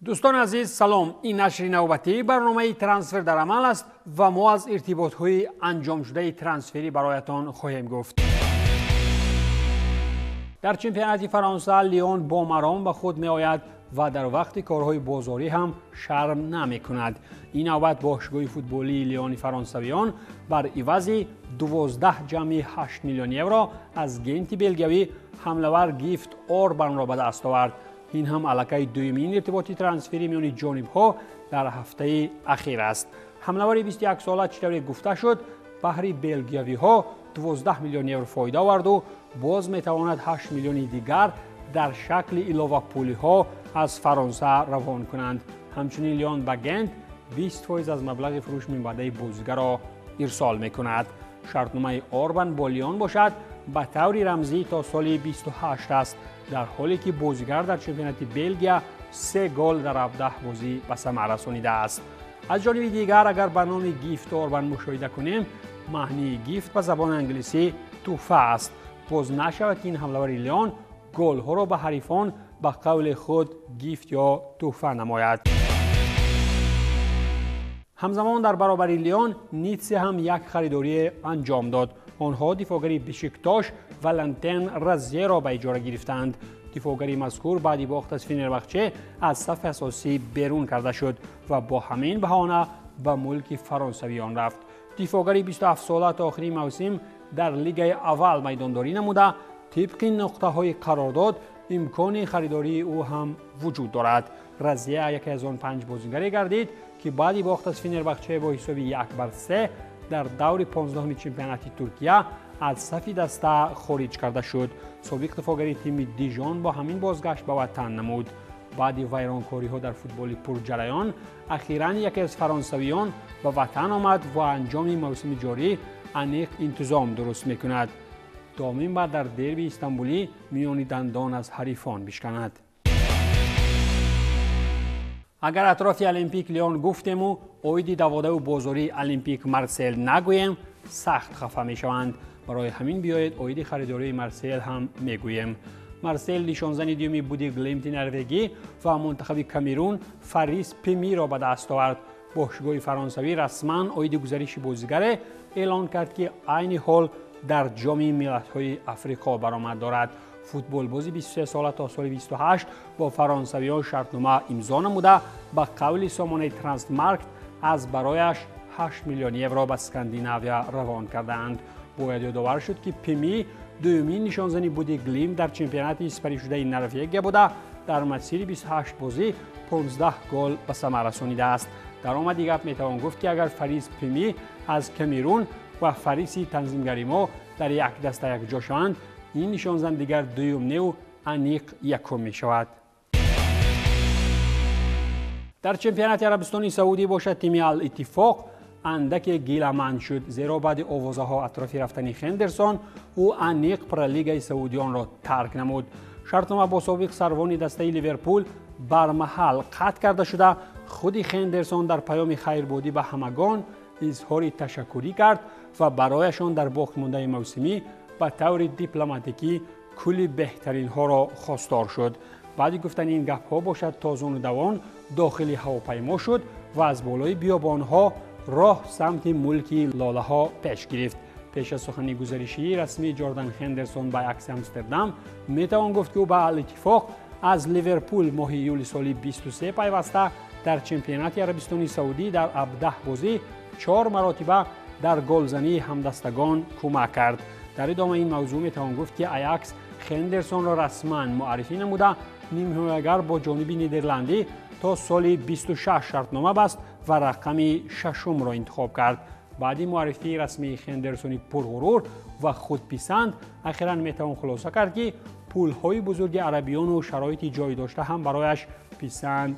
Дӯстони азиз, салом. Ин нашри навбатии барномаи «Трансфер дар амал» аст ва мо аз иртиботҳои анҷомшудаи трансферӣ бароятон хоҳем гуфт. Дар чемпионати Фаронса Лион бо маром ба худ меояд ва дар вақти корҳои бозорӣ ҳам шарм намекунад. Ин навбат бошгоҳи футболии Лиони фаронсавиён бар ивази 12,8 миллион евро аз Генти белгиявӣ ҳамлавар Гифт Орбанро ба даст овард. Ин ҳам аллакай дуюмин иртиботи трансферӣ миёни ҷонибҳо дар ҳафтаи ахир аст. Ҳамлавари 21сола, чӣ тавре гуфта шуд, баҳри белгиявиҳо 12 миллион евро фоида оварду боз метавонад 8 миллиони дигар дар шакли иловапулиҳо аз Фаронса равон кунанд. Ҳамчунин Лион ба Гент 20% аз маблағи фурӯш минбаъдаи бозигарро ирсол мекунад. Шартномаи Орбан бо Лион бошад, ба таври рамзӣ то соли 28 аст, дар ҳоле ки бозигар дар чемпионати Белгия се гол дар 17 бозӣ ба самар расонидааст. Аз ҷониби дигар, агар ба номи Гифт Орбан мушоҳида кунем, маънии gift ба забони англисӣ тӯҳфа аст. Боз нашавад, ки ин ҳамлавари Леон голҳоро ба ҳарифон ба қавли худ gift ё тӯҳфа намояд. Ҳамзамон дар баробари Леон Нитсе ҳам як харидорӣ анҷом дод. Онҳо дифоъгари Бешиктош Валентен Разьеро ба иҷора гирифтанд. Дифоъгари мазкур баъди бохт аз Фенербахче аз сафи асосӣ берун карда шуд ва бо ҳамин баҳона ба мулки фаронсавиён рафт. Дифоъгари 27сола то охири мавсим дар лигаи аввал майдондорӣ намуда, тибқи нуқтаҳои қарордод имкони харидории ӯ ҳам вуҷуд дорад. Разия яке аз он панҷ бозигаре гардид, ки баъди бохт аз Фенербахче бо ҳисоби 1-3 дар даври 15-уми чемпионати Туркия аз сафи даста хориҷ карда шуд. Собиқ дифоъгари тими Дижон бо ҳамин бозгашт ба ватан намуд. Баъди вайронкориҳо дар футболи пурҷараён ахиран яке аз фаронсавиён ба ватан омад ва анҷоми мавсими ҷорӣ аниқ интизом дуруст мекунад, то мин баъд дар дерби Истанбулӣ миёни дандон аз ҳарифон бишканад. Агар атрофи Олимпик Леон гуфтему оиди даводаву бозории Олимпик Марсел нагӯем, сахт хафа мешаванд. Барои ҳамин биёед, оиди харидории Марсел ҳам мегӯем. Марсел нишонзани дуюми Буди Глимти норвегӣ ва мунтахаби Камерун Фарис Пемиро ба даст овард. Бошгоҳи фаронсавӣ расман оиди гузариши бозигаре эълон кард, ки айни ҳол дар Ҷоми миллатҳои Африқо баромад дорад. Футболбози 23сола то соли 28 бо фаронсавиён шартнома имзо намуда, ба қавли сомонаи Трансфермаркт аз барояш 8 миллион евро ба Скандинавия равон кардаанд. Бояд ёдовар шуд, ки Пеми дуюмин нишонзани Буди Глим дар чемпионати сипаришудаи Норвегия буда, дар масири 28 бозӣ 15 гол ба самар расонидааст. Дар омади гап метавон гуфт, ки агар Фарис Пеми аз Камерун ва Фариси танзимгари мо дар як даста якҷо шаванд, ин нишонзан дигар дуюм неу аниқ якум мешавад. Дар чемпионати Арабистони Саудӣ бошад, тими Ал Иттифоқ андаке гиламанд шуд, зеро баъди овозаҳо атрофи рафтани Хендерсон ӯ аниқ пролигаи саудиёнро тарк намуд. Шартнома бо собиқ сарвони дастаи Ливерпул бармаҳал қатъ карда шуда, худи Хендерсон дар паёми хайрбодӣ ба ҳамагон изҳори ташаккурӣ кард ва барояшон дар боқимондаи мавсимӣ ба таври дипломатикӣ кулли беҳтаринҳоро хостор шуд. Баъди гуфтани ин гапҳо бошад, тозону давон дохили ҳавопаймо шуд ва аз болои биёбонҳо роҳ самти мулки лолаҳо пеш гирифт. Пеш аз сухани гузаришии расмии Ҷордан Хендерсон ба Аякси Амстердам метавон гуфт, ки ӯ ба Алитифоқ аз Ливерпул моҳи июли соли 23 пайваста, дар чемпионати Арабистони Саудӣ дар 17 бозӣ чор маротиба дар голзании ҳамдастагон кӯмак кард. Дар идомаи ин мавзӯъ метавон гуфт, ки Аякс Хендерсонро расман муаррифӣ намуда, нимҳимоягар бо ҷониби нидерландӣ то соли 26 шартнома баст ва рақами шашумро интихоб кард. Баъди муаррифии расмии Хендерсони пурғурур ва худписанд ахиран метавон хулоса кард, ки пулҳои бузурги арабиёну шароити ҷой дошта ҳам барояш писанд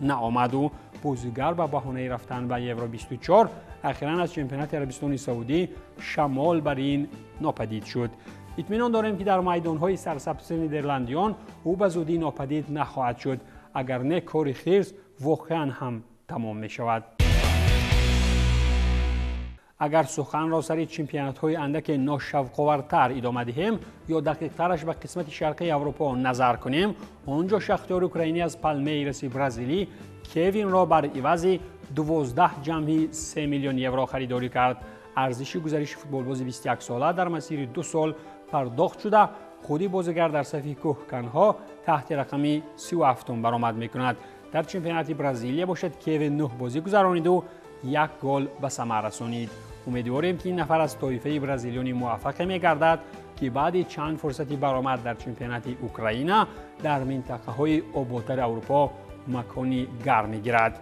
наомаду бозигар ба баҳонаи рафтан ба Евро 24 ахиран аз чемпионати Арабистони Саудӣ шамол бар ин нопадид шуд. Итминон дорем, ки дар майдонҳои сарсабзи нидерландиён ӯ ба зудӣ нопадид нахоҳад шуд, агар не кори хирс воқеан ҳам тамом мешавад. Агар суханро сари чемпионатҳои андаке ношавқовартар идома диҳем ё дақиқтараш ба қисмати шарқии Аврупо назар кунем, он ҷо Шахтёри украинӣ аз Палмейраси бразилӣ Кевинро бар ивази 12,3 миллион евро харидорӣ кард. Арзиши гузариши футболбози 21сола дар масири 2 сол пардохт шуда, худи бозигар дар сафи кӯҳканҳо таҳти рақами 37 баромад мекунад. Дар чемпионати Бразилия бошад, Кевин 9 бозӣ гузарониду 1 гол ба самар расонид. Умедворем, ки ин нафар аз тоифаи бразилиёни муваффақе мегардад, ки баъди чанд фурсати баромад дар чемпионати Украина дар минтақаҳои ободтари Аврупо макони гарм мегирад.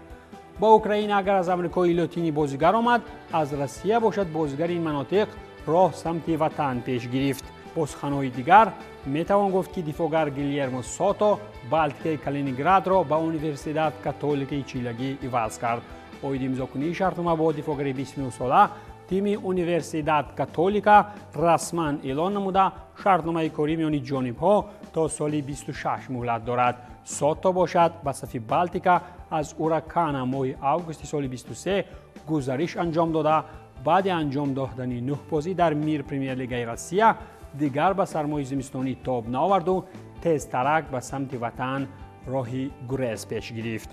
Бо Украина агар аз Амрикои Лотинӣ бозигар омад, аз Россия бошад бозигари ин манотиқ роҳ самти ватан пеш гирифт. Бо суханҳои дигар метавон гуфт, ки дифоъгар Гилермо Сото Балтикаи Калининградро ба Университет Католикаи Чилагӣ иваз кард. Оиди имзокунии шартнома бо дифоъгари 29сола тими Университет Католика расман эълон намуда, шартномаи корӣ миёни ҷонибҳо то соли 26 муҳлат дорад. Сото бошад ба сафи Балтика аз Уракана моҳи августи соли 23 гузариш анҷом дода, баъди анҷом додани 9 бозӣ дар мир премер-лигаи Россия дигар ба сармои зимистонӣ тоб наоварду тезтарак ба самти ватан роҳи гурез пеш гирифт.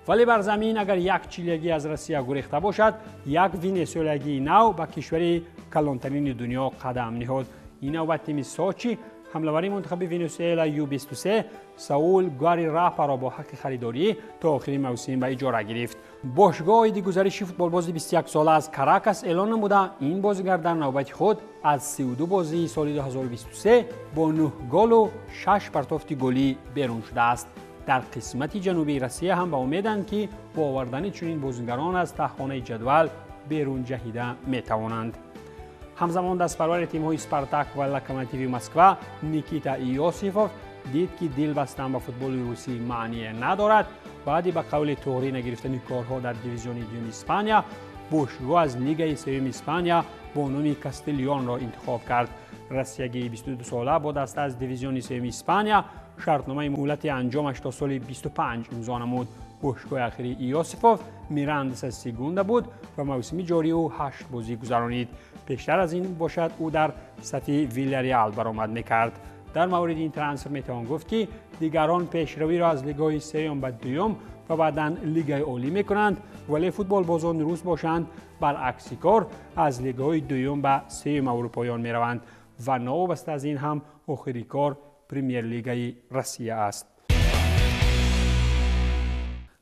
Вале бар замин агар як чилягӣ аз Россия гурехта бошад, як венесуэлагии нав ба кишвари калонтарини дунё қадам ниҳод. Ин навбат тими Сочи ҳамлавари мунтахаби Венесуэла Ю-23 Саул Гуари Рапаро бо ҳаққи харидорӣ то охири мавсим ба иҷора гирифт. Бошгоҳ оиди гузариши футболбози 21сола аз Каракас эълон намуда, ин бозигар дар навбати худ аз 32 бозии соли 2023 бо 9 голу 6 партофти голӣ берун шудааст. Дар қисмати ҷанубии Россия ҳам ба умеданд, ки бо овардани чунин бозигарон аз таҳхонаи ҷадвал берун ҷаҳида метавонанд. Ҳамзамон дастпарвари тимҳои Спартак ва Локомотиви Москва Никита Иосифов дид, ки дил бастан ба футболи русӣ маъние надорад. Баъди ба қавли туғрӣ нагирифтани корҳо дар дивизиони дуюми Испания, бошгоҳ аз лигаи сеюми Испания бо номи Кастилионро интихоб кард. Россиягии 22сола бо даста аз дивизиони сеюми Испания шартномаи муҳлати анҷомаш то соли 25 имзо намуд. Бошгоҳи ахири Иосифов Мирандеса Сегунда буд ва мавсими ҷории ӯ 8 бозӣ гузаронид. Пештар аз ин бошад ӯ дар сафи Вилляреал баромад мекард. Дар мавриди ин трансфер метавон гуфт, ки дигарон пешравиро аз лигаҳои сеюм ба дуюм ва баъдан лигаи олӣ мекунанд, вале футболбозони рус бошанд баръакси кор аз лигаҳои дуюм ба сеюм аврупоён мераванд ва новобаста аз ин ҳам охири кор премер-лигаи Россия аст.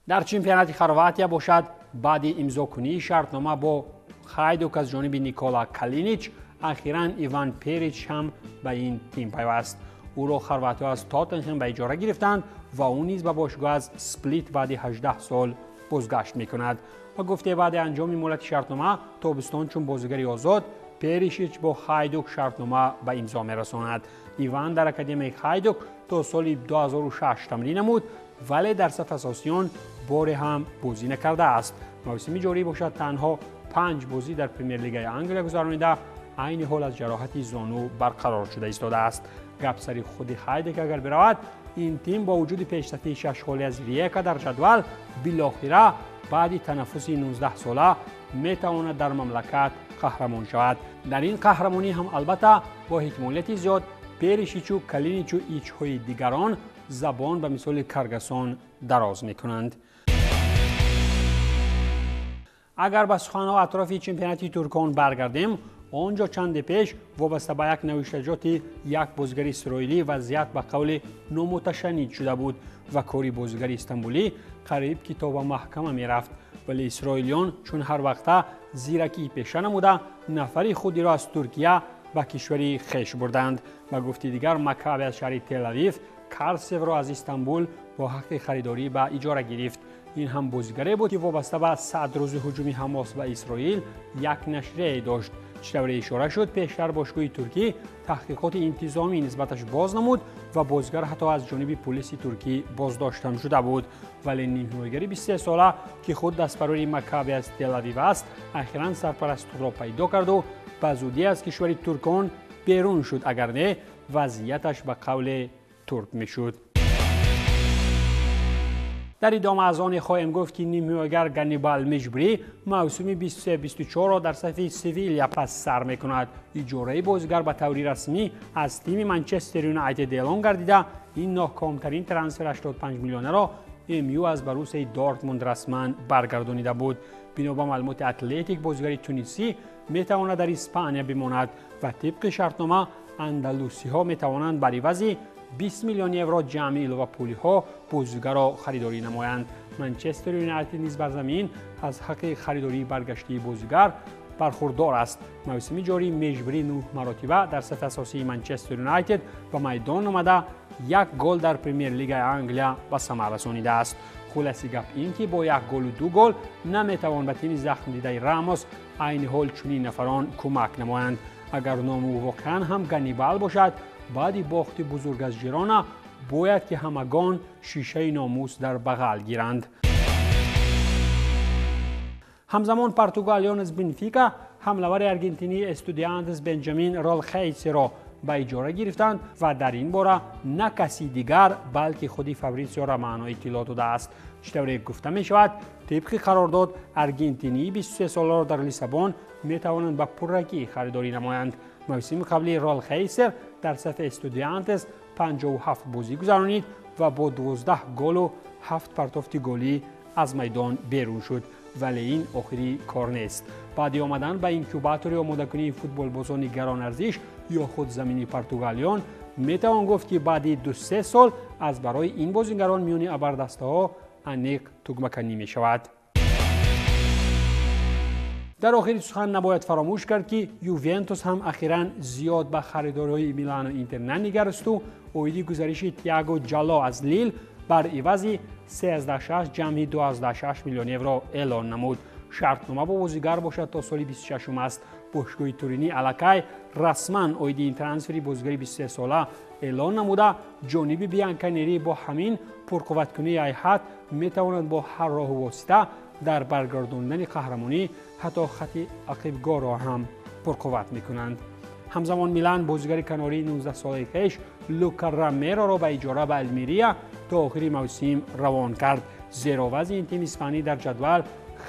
Дар чемпионати Хорватия бошад, баъди имзокунии шартнома бо Хайдук аз ҷониби Никола Калинич, ахиран Иван Перич ҳам ба ин тим пайваст. Ӯро хорватҳо аз Тоттенхем ба иҷора гирифтанд ва ӯ низ ба бошгоҳ аз Сплит баъди 18 сол бозгашт мекунад. Ба гуфте баъди анҷоми муҳлати шартнома тобистон чун бозигари озод Перишич бо Хайдук шартнома ба имзо мерасонад. Иван дар академияи Хайдук то соли 2006 тамрин намуд, вале дар саф асосиён боре ҳам бозӣ накардааст. Мавсими ҷорӣ бошад танҳо 5 бозӣ дар премер-лигаи Англия гузаронида, айни ҳол аз ҷароҳати зону барқарор шуда истодааст. Гап сари худи Хайдек агар биравад, ин тим бо вуҷуди пешсафии 6 холӣ аз Риека дар ҷадвал билохира баъди танаффуси 19сола метавонад дар мамлакат қаҳрамон шавад. Дар ин қаҳрамонӣ ҳам албатта бо эҳтимолияти зиёд Перишичу Калиничу ичҳои дигарон забон ба мисоли каргасон дароз мекунанд. Агар ба суханҳо атрофи чемпионати туркон баргардем, он ҷо чанде пеш вобаста ба як навиштаҷоти як бозигари исроилӣ вазъият ба қавли номуташаннид шуда буд ва кори бозигари истанбулӣ қариб ки то ба маҳкама мерафт. Вале исроилиён чун ҳар вақта зиракӣ пеша намуда, нафари худиро аз Туркия ба кишвари хеш бурданд. Ба гуфти дигар, Маккаби аз шаҳри Телавив Карсевро аз Истанбул бо ҳаққи харидорӣ ба иҷора гирифт. Ин ҳам бозигаре буд, ки вобаста ба 100 рӯзи ҳуҷуми Ҳамос ба Исроил як нашрияе дошт. Чӣ тавре ишора шуд, пештар бошгоҳи туркӣ таҳқиқоти интизомӣ нисбаташ боз намуд ва бозигар ҳатто аз ҷониби пулиси туркӣ боздоштам шуда буд. Вале нимҳимоягари 23сола, ки худ дастпарвари Маккаби аз Телавив аст, ахиран сарпараст худро пайдо карду ба зудӣ аз кишвари туркон берун шуд, агар не вазъияташ ба қавле турк мешуд. Дар идома аз оне хоҳем гуфт, ки нимҳимоягар Ганнибал Меҷбри мавсуми 23-24-ро дар сафи Севиля пас сар мекунад. Иҷораи бозигар ба таври расмӣ аз тими Манчестер Юнайтед эълон гардида, ин нокомтарин трансфер 85 миллионаро МЮ аз Боруссияи Дортмунд расман баргардонида буд. Бино ба маълумоти Атлетик, бозигари тунисӣ метавонад дар Испания бимонад ва тибқи шартнома андалусиҳо метавонанд бар ивази 20 миллион евро ҷамъи иловапулиҳо бозигарро харидорӣ намоянд. Манчестер Юнайтед низ бар замин аз ҳаққи харидории баргаштии бозигар бархурдор аст. Мавсими ҷорӣ Меҷбри 9 маротиба дар сафи асосии Манчестер Юнайтед ба майдон омада, як гол дар Премер-лигаи Англия ба самар расонидааст. Хулоси гап ин ки бо як голу 2 гол наметавон ба тими захмдидаи Рамос айни ҳол чунин нафарон кӯмак намоянд. Агар номи ӯ воқеан ҳам Ганнибал бошад, баъди бохти бузург аз Жирона бояд ки ҳамагон шишаи номус дар бағал гиранд. Ҳамзамон португалиён аз Бенфика ҳамлавари аргентинии Эстудиантес Бенҷамин Ролхейсеро ба иҷора гирифтанд ва дар ин бора на каси дигар, балки худи Фабритсио Романо иттилоъ додааст. Чӣ тавре гуфта мешавад, тибқи қарордод аргентинии 23 соларо дар Лиссабон метавонанд ба пуррагӣ харидорӣ намоянд. Мавсими қабли Ролхейсер дар сафи Эстудиантес 57 бозӣ гузаронид ва бо 12 голу 7 партофти голӣ аз майдон берун шуд. Вале ин охири кор нест. Баъди омадан ба инкубатори омодакунии футболбозони гаронарзиш ё худ замини португалиён, метавон гуфт, ки баъди 2-3 сол аз барои ин бозигарон миёни абардастаҳо аниқ тугмаканӣ мешавад. Дар охири сухан набояд фаромӯш кард, ки Ювентус ҳам ахиран зиёд ба харидориҳои Милану Интер нанигаристу оиди гузариши Тиаго Ҷало аз Лил бар ивази 3,6 ҷамъи 2,6 миллион евро эълон намуд. Шартнома бо бозигар бошад то соли 26 аст. Бошгоҳи Туринӣ аллакай расман оиди ин трансфери бозигари 23сола эълон намуда, ҷониби Бианканери бо ҳамин пурқувваткунии ҳайҳат метавонад бо ҳар роҳу восита дар баргардондани қаҳрамонӣ ҳатто хати ақибгоҳро ҳам пурқувват мекунанд. Ҳамзамон Милан бозигари канории 19-солаи хеш Лука Рамероро ба иҷора ба Алмерия то охири мавсим равон кард, зеро вазъи ин тими испанӣ дар ҷадвал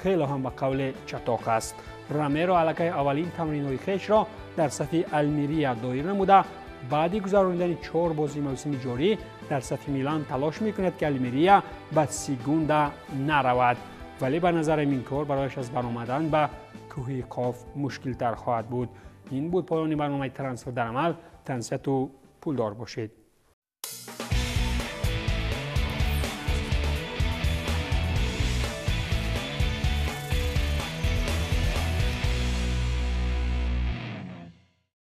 хеле ҳам ба қавле чатоқ аст. Рамеро аллакай аввалин тамринҳои хешро дар сафи Алмерия доир намуда, баъди гузаронидани чор бозии мавсими ҷорӣ дар сафи Милан талош мекунад, ки Алмерия ба Сигунда наравад, вале ба назарам ин кор барояш аз баромадан ба кӯҳи Қоф мушкилтар хоҳад буд. Ин буд поёни барномаи Трансфер дар амал. Тансиҳату пулдор бошед.